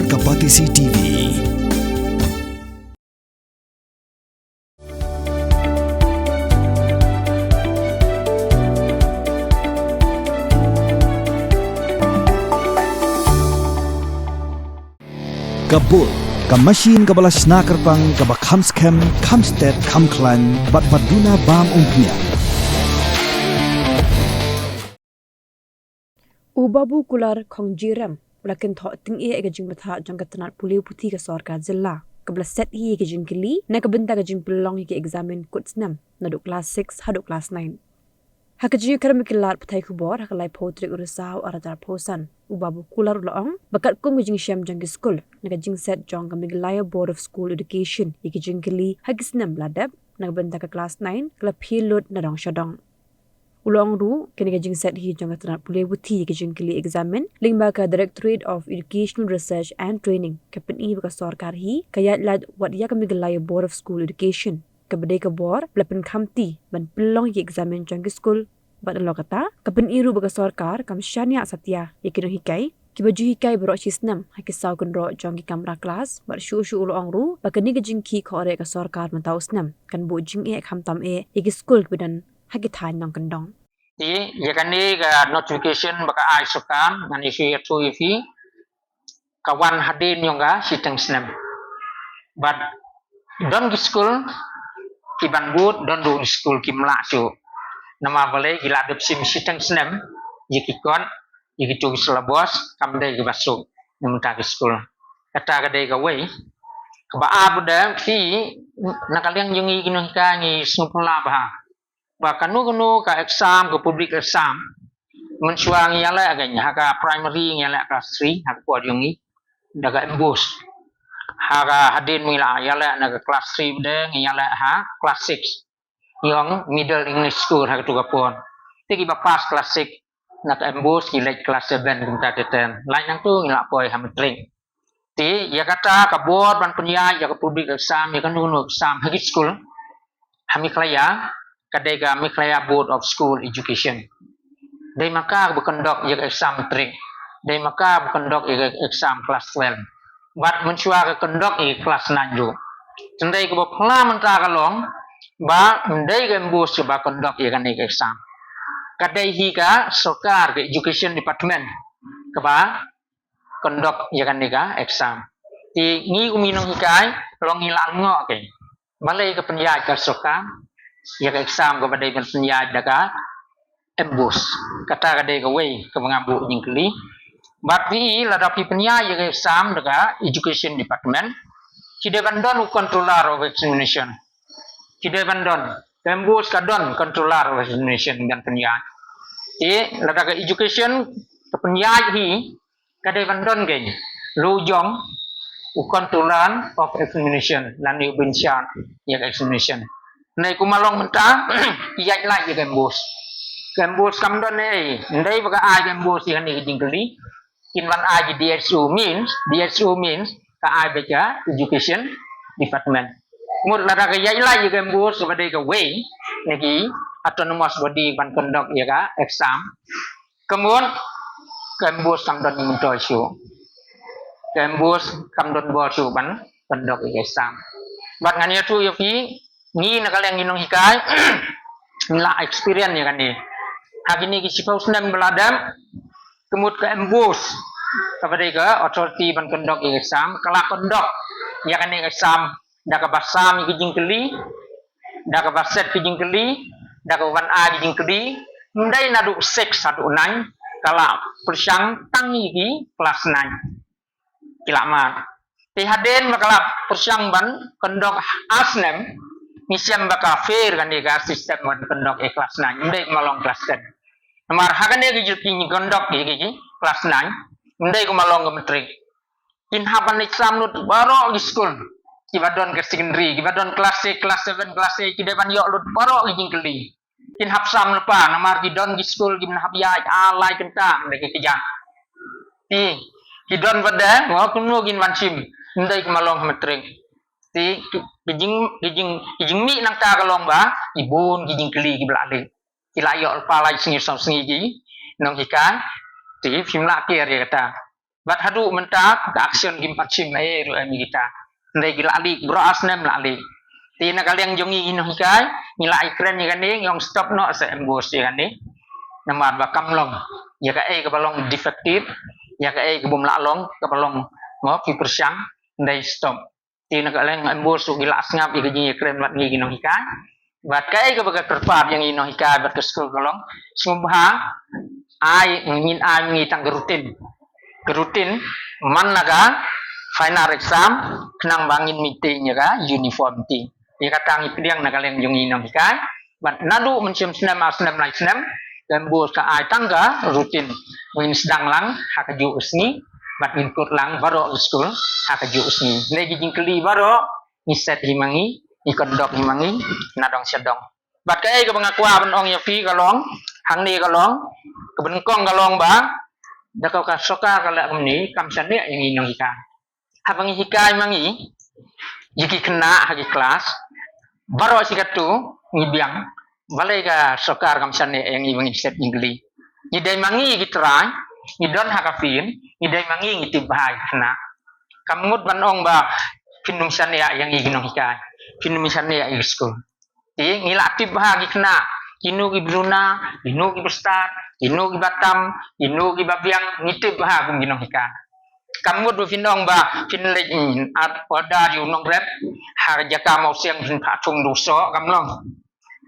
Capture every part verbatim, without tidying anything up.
Ka Batesi T V. Ka Bull, ka machine kaba la shna kyrpang, kaba kham skhem, kham stet, kham khlaiñ, bad ba duna bam umphniang. U Babu Kular Khongjiram u la kynthoh tyngeh ïa ka jingbthah jong ka tnat pule puthi ka sorkar jylla, kaba la set hi ïa ka jingkylli na ka bynta ka jingpynlong ïa ka eksamin kut snem naduh klas six haduh klas nine. Ha ka jingïakren bad ki lad pathai khubor ha ka laiphew tarik u Risaw arhajar arphew san, u Babu Kular u la ong ba katkum ka jingshem jong ki skul na ka jingset jong ka Meghalaya Board of School Education ïa ka jingkylli ha ki snem ba la dep na ka bynta ka klas nine ka la phiah lut na dong sha dong. U la ong ruh kane ka jingset hi jong ka tnat pule puthi ïa ka jingkylli eksamin lyngba ka Directorate of Educational Research and Training ka pyni ba ka sorkar hi ka ïaid lait wat ïa ka Meghalaya Board of School Education, kaba dei ka bor ba la pynkhamti ban pynlong ïa ka eksamin jong ki skul. Bad halor kata ka pyni ruh ba ka sorkar kam shaniah satia ïa ki nonghikai kiba ju hikai baroh shi snem ha ki saw kynroh jong ki kamra klas, bad shuh shuh u la ong ruh ba kane ka jingkhih khohreh ka sorkar mynta u snem kan buh jingeh khamtam eh ïa ki skul kiba don ha ki thaiñ nongkyndong. Te ïa kane ka notification ba ka ai sorkar, ngan ïa shu ïathuh ïa phi, ka wan hadien jong ka shiteng snem. Bad don ki skul ki ban bud, don ruh ki skul kim lah shuh. Namar balei? Ki la dep shim shiteng snem ïa ki kot, ïa kito ki syllabus, kam dei kiba suk na mynta ki skul. Kata ka dei kawei. Kaba ar pat de, phi, na ka liang jong ngi ki nonghikai ngi sngewphylla bha ba kano kano ka exam, ka public exam, mynshuwa ngi ïaleh ka, ha ka primary ngi ïaleh klas three ha ka por jong ngi, da ka MBOSE. Ha ka hadien ngi la ïaleh na ka klas three pat de, ngi ïaleh ha klas six, ïa ka Middle English School ha kato ka por. Te kiba pass klas six na ka MBOSE ki leit klas seven, kumta te ten. Lait nangto ngi la poi ha matric. Te ïa kata ka bor ban pynïaid ïa ka public exam, ïa kano kano exam ha ki skul ha Meghalaya, ka dei ka Meghalaya Board of School Education. Dei ma ka ba conduct ïa ka exam matric, dei ma ka ba conduct ïa ka exam klas twelve. Bad mynshuwa ka conduct ïa ka klas nine ruh. Te dei kaba phylla mynta ka long ba ym dei ka MBOSE kaba conduct ïa kane ka exam. Ka dei hi ka sorkar, ka education department kaba conduct ïa kane ka exam. Te ngi kum ki nonghikai, long ngi la lyngngoh, okay, balei ka pynïaid ka sorkar ïa ka exam kaba dei ban pynïaid da ka MBOSE. Kata ka dei kawei kaba nga buh jingkylli. Bad phi, lada phi pynïaid ïa ka exam da ka education department, ki dei ban don u controller of examination. Ki dei ban don, ka MBOSE ka don controller of examination ban pynïaid. Te lada ka education ka pynïaid hi, ka dei ban don keiñ la u jong u controller of examination lane u in charge ïa ka examination. Hynrei kumba long mynta, ki ïaid lait ïa ka MBOSE. Ka MBOSE kam don ei, ym dei ba ka ai ka MBOSE ïa kane ka jingkylli. Kin wan ai ki DSO means, DSO means ka ai beit ka education department. Mut lada ka ïaid lait ïa ka MBOSE kaba dei kawei na ki autonomous body ban conduct ïa ka exam, ka mut ka MBOSE kam don myntoi shuh. Ka MBOSE kam don bor shuh ban conduct ïa ka exam. Bad ngan ïathuh ïa phi, ngi na ka liang ki nonghikai, ngi la experience ïa kane. Ha kine ki shiphew snem ba la dep, ka mut ka MBOSE kaba dei ka authority ban conduct ïa ka exam, ka la conduct ïa kane ka exam da kaba sam ïa ki jingkylli, da kaba set ki jingkylli, da kaba ban ai ki jingkylli, ym dei naduh six haduh nine, ka la pyrshang tang ïa ki klas nine. Ki la mad. Te hadien ba ka la pyrshang ban conduct ar snem, ngi shem ba ka fair kane ka system ban conduct ïa klas nine, ym dei kumba long klas ten. Namar ha kane ka jingconduct ïa ki klas nine, ym dei kumba long ka matric. Kin hap ban leit sam lut baroh ki skul kiba don ka secondary, kiba don klas six, klas seven, klas eight, ki dei ban ïoh lut baroh ki jingkylli. Kin hap sam lypa, namar ki don ki skul kiban hap ïaid ar lai kynta da ki kjat. Te ki don pat de, ma kumno kin wan shim, ym dei kumba long ha matric. Te ki, ki jing, ki jing, ki jingmih nangta ka long ba ki bun ki jingkylli kiba la leit. Ki la ïoh lypa lai sngi saw sngi ki nonghikai. Te phim lah kiar ïa kata. Bad haduh mynta ka action kim pat shim ei ruh em ïa kita. Hynrei ki la lih, baroh ar snem la lih. Te na ka liang jong ngi nonghikai, ngi la ïakren ïa kane, ngi ong stop noh sa MBOSE ïa kane. Namar ba kam long ïa kaei kaba long defective, ïa kaei kaba ym lah long, kaba long, mo, ki pyrshang, hynrei stop. Te na ka liang MBOSE ruh ki la sngap ïa ka jingïakren bad ngi ki nonghikai. Bad kaei kaba ka kyrpad ïa ngi nonghikai bad ka skul ka long, sngewbha ai, ngin ai ngi tang ka routine. Ka routine man la ka final exam, khnang ba ngin meet ïa ka uniformity. Ïa kata ngi pdiang na ka liang jong ngi nonghikai. Bad naduh mynshem snem, ar snem, lai snem, ka MBOSE ka ai tang ka routine. Ngin sdang lang ha kajuh ka sngi, bad ngin kut lang baroh ka skul ha kajuh ka sngi. Hynrei ki jingkylli baroh ngi set hi ma ngi, ngi conduct hi ma ngi, na dong sha dong. Bad kaei kaba nga kwah ban ong ïa phi ka long, hangne ka long, kaba nyngkong ka long ba, da ka, ka sorkar ka leh kumne, kam shaniah ïa ngi nonghikai. Haba ngi hikai ma ngi ïa ki khynnah ha ki klas, baroh shi katto ngi biang, balei ka sorkar kam shaniah ïa ngi ba ngin set jingkylli. Ngi dei ma ngi ki trai, ngi don ha ka field, ngi dei ma ngi ngi tip bha ïa ki khynnah. Kam mut ban ong ba phin ym shaniah ïa ngi ki nonghikai, phin ym shaniah ïa ki skul. Te ngi la tip bha ki khynnah, kino kiba luna, kino kiba stad, kino kiba tam, kino kiba biang, ngi tip bha kum ki nonghikai. Kam mut ba phin ong ba phin leit, mm, at order ïa u nongrep, ha jaka mawsiang phin phah thung da u soh, kam long.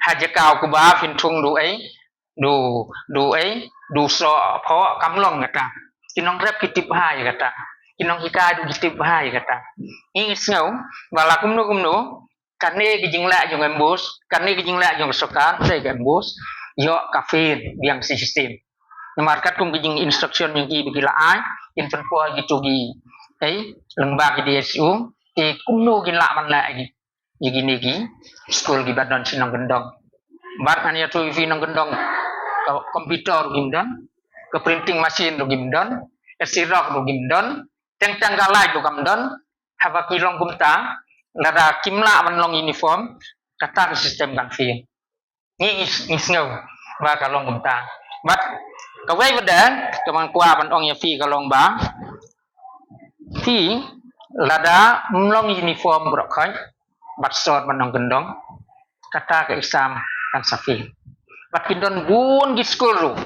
Ha jaka u kba phin thung da u ei, da u, da u ei, da u soh phoh, kam long kata. Ki nongrep ki tip bha ïa kata. Ki nonghikai ruh ki tip bha ïa kata. Ngi sngew ba la kumno kumno, kane ka jingleh jong ka MBOSE, kane ka jingleh jong ka sorkar, hynrei ka MBOSE ïoh ka fail biang shi shisien. Namar katkum ka jing instruction jong ki ba ki la ai, kin pynpoi kito ki, ei, lyngba ki DSU, te kumno kin lah ban leh ïa kine ki skul kiba don sha nongkyndong. Bad ngan ïathuh ïa phi nongkyndong, ka computer ruh kim don, ka printing machine ruh kim don, ka xerox ruh kim don, teng teng ka light ruh kam don. Haba ki long kumta, lada kim lah ban long uniform, kata ka system kan fail. Ngi, ngi, ngi sngew ba ka long kumta. Bad kawei pat de kaba nga kwah ban ong ïa phi ka long ba, phi, lada ym long uniform baroh khoit, bad sor bad nongkyndong, kata ka exam kan sa fail. Bad kin don bun ki skul ruh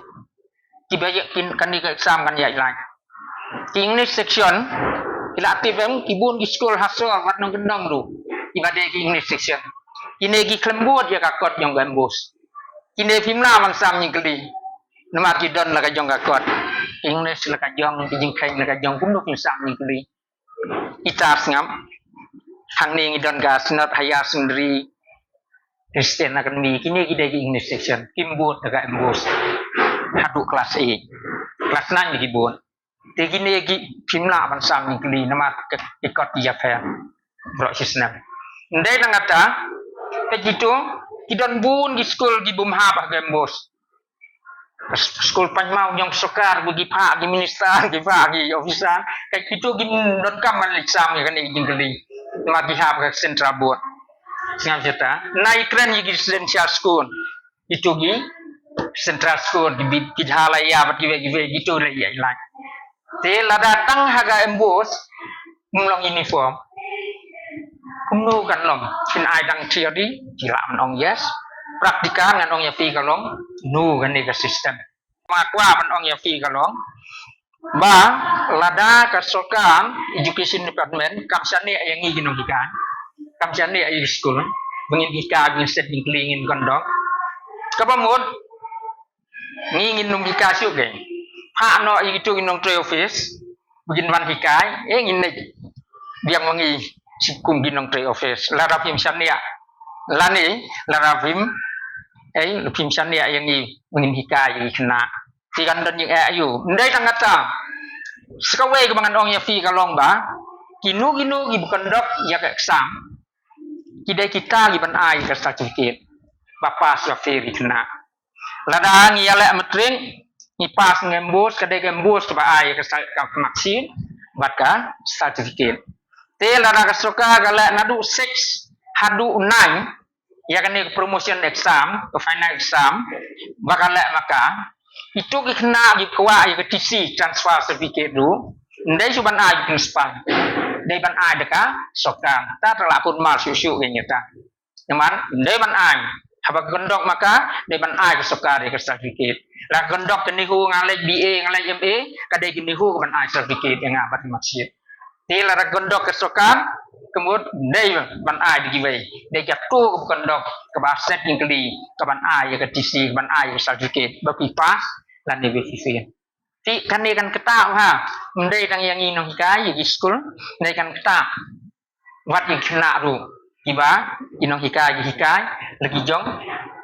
kiba ïa kin, kane ka exam kan ïaid lait. Ki English section, ki la tip em, ki bun ki skul ha sor bad nongkyndong ruh kiba dei ki English section. Kine ki khlem bud ïa ka kot jong ka MBOSE. Kine phim lah ban sam jingkylli, namar ki don la ka jong ka kot. English la ka jong, ki jingkheiñ la ka jong, kumno kim sam jingkylli. Kita sngap, hangne ngi don ka Synod Higher Secondary Christian Academy, kine ki dei ki English section, kim bud da ka MBOSE haduh class eight. Class nine ki bud. Te kine ki phim lah ban sam jingkylli namar ka kot ki ïapher baroh shi snem. Ym dei tang kata, ka kito, ki don bun ki skul ki bym hap ha ka MBOSE. Skul paidmaw jong sorkar ba ki phah ki minister, ki phah ki officer, ka kito kim donkam ban leit sam ïa kane ka jingkylli. Namar ki hap ka central board. Sngap shata. Nai kren ïa ki residential school. Kito ki central school, ki bit, ki jhala ïa bad kiwei kiwei, kito la ïa lait. Te lada tang ha ka MBOSE ym long uniform, kumno kan long? Phin ai tang theory, phi lah ban ong yes. Practical ngan ong ïa phi ka long, no, kane ka system. Nga kwah ban ong ïa phi ka long ba lada ka sorkar, Education Department, kam shaniah ïa ngi ki nonghikai, kam shaniah ïa ki skul, ba ngin hikai, ba ngin set jingkylli, ngin kyndong, kaba mut ngi ngin ym hikai shuh kein. Phah noh ïa kito ki nongtrei office ba kin wan hikai, eh, ngin leit biang ma ngi sha kum ki nongtrei office. Lada phim shaniah, lane lada phim, eh, phim shaniah ïa ngi ba ngin hikai ïa ki khynnah, phi kan don jingeh aïu? Ym dei tang kata, sa kawei kaba ngan ong ïa phi ka long ba kino kino kiba conduct ïa ka exam, ki dei kita kiban ai ka certificate ba pass ba fail ki khynnah. Lada ngi ïaleh matric, ngi pass ngi MBOSE, ka dei ka MBOSE kaba ai ka sa-, ka marksheet bad ka certificate. Te lada ka sorkar ka leh naduh six haduh nine, ïa kane ka promotion exam, ka final exam ba ka leh ma ka, kito ki khynnah ki kwah ïa ka TC, transfer certificate ruh, Ndei shu ban ai principal. Dei ban ai da ka sorkar. Ta ta la pun mar shu shu ke nyata. Nyaman, dei ban ai. Haba kondok maka, dei ban ai ka sorkar ïa ka certificate. La kondok ka NEHU nga leh B A, nga leh M A, ka dei ka NEHU ka ban ai certificate ïa nga bad ka marksheet. Te la kondok ka sorkar, ka mut dei ban ai da kiwei. Dei ka tu ka kondok, ka ba set ïing kali, ka ban ai ïa ka T C, ka ban ai ïa ka certificate, ba ki pass, lane ba ki fail. Te kane kan kata ha, ndei tang ïa ngi nonghikai, ïa ki skul, ndei kan kata. Wat ïa ki khynnah ruh kiba ki nonghikai ki hikai la ki jong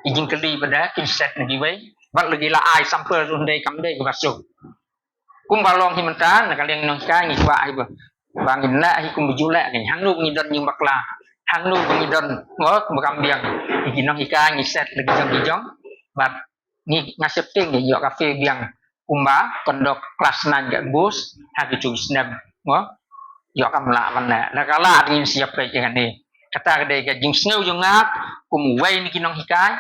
ki jingkylli ba da kin set na kiwei, wat la ki la ai sample ruh ndei kam dei kaba suk. Kumba long hi mynta na ka liang nonghikai ngi kwah ai ba ba ngin lah hi kumba ju lah ngi, hangno ngi don jingbakla, hangno ngi don, ngo, ba kam biang. Ki nonghikai ngi set la ki jong ki jong bad ngi nga shepting ngi ïoh ka fee biang kumba kondok klas nine ka bus ha ki tu ki snem, ngo, ïoh kam lah ban na na ka lah ngin siap peit ïa kane. Kata ka dei ka jingsngew jong nga kum uwei na ki nonghikai,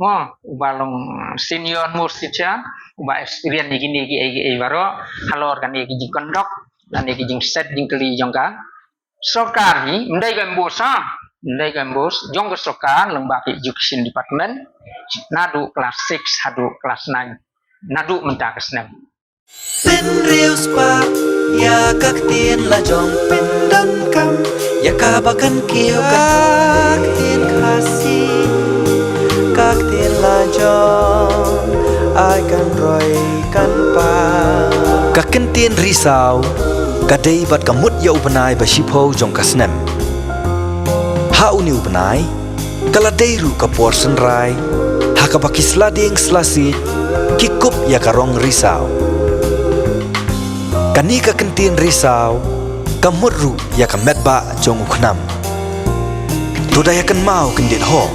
ngo, uba long senior most teacher, uba experience ïa kine ki ei ki ei baroh halor kane ki jingkondok lane ki jingset jingkylli jong ka sorkar hi, ndei ka MBOSE ha, ndei ka MBOSE jong ka sorkar lyngba ka education department, naduh klas six haduh klas nine, naduh mynta ka snem. Pynriewspah ïa ka ktien la jong, pyndonkam ïa kaba kan kiew, ka ktien Khasi, ka ktien la jong, ai kan roi kan pa. Ka kyntien risaw ka dei bad ka mut ïa u bnai ba shiphew jong ka snem. Ha une u bnai ka la dei ruh ka por synrai ha kaba ki sla dieng sla siej ki kup ïa ka rong risaw. Kane ka kyntien risaw ka mut ruh ïa ka metbah jong u khnam. To da ïa kynmaw kyndit ho.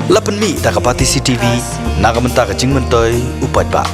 La pynmih da ka Batesi TV na ka bynta ka jingmyntoi u paidbah.